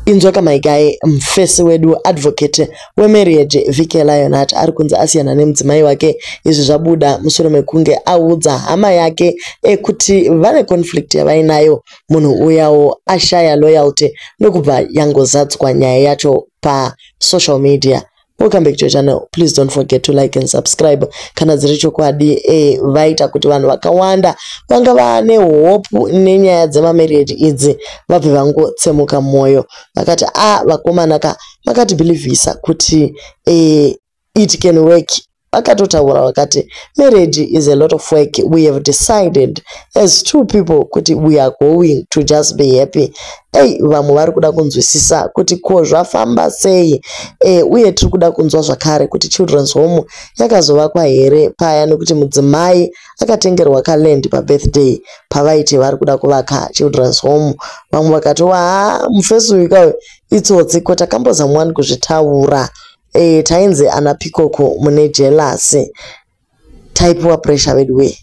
Inzwaka my guy, mufesi wedu advocate wemarriage VK Lionheart ari kunzi asiyana nemudzimai wake. Izvi zvabuda mushure mekunge audza hama yake kuti vane conflict yavainayo. Munhu uyawo ashaya loyalty ndokubva yangozadzwa nyaya yacho pasocial media. Welcome back to your channel. Please don't forget to like and subscribe. Kana dziri chokwadi vaita kuti vanhu vakawanda vanga vane hope nenyaya dzemamarriage idzi vabve vangotsemuka mwoyo, vakati a vakomana ka, makatibhilivhisa kuti it can work. Vakatotaura vakati marriage is a lot of work. We have decided as two people kuti we are going to just be happy. Ei, vamwe vari kuda kunzwisisa kuti ko zvafamba sei, uye tiri kuda kunzwa zvakare kuti children's home yakazovakwa here paya, nekuti mudzimai akatengerwa kaland pabirthday pavaiti vari kuda kuvaka children's home. Vamwe vakatova ha, mufesi uyu kauyu itsotsi, ko takambozamwani kuzvitaura, tainzi ana pikoko mune jealousy. Taipiwa pressure vedu we,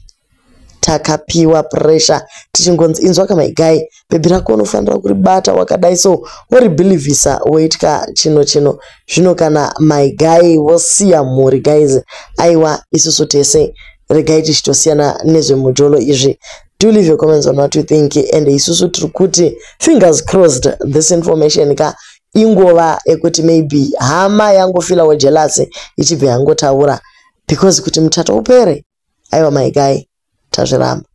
takapiwa pressure tichingonzi inzwaka my guy, bhebhi rako unofanira kuribata wakadai, so woribhilivhisa woitya chino chino. Zvino kana my guy vosiya mhuri, guys, aiwa, isusu tese regai tichitosiyana nezvemujolo izvi. Do leave your comments on what you think, and isusu tiri kuti fingers crossed this information ka ingova ekuti maybe hama yangofeelawo jealousy ichibva yangotaura, because kuti muchato upere, aiwa my guy, tazviramba.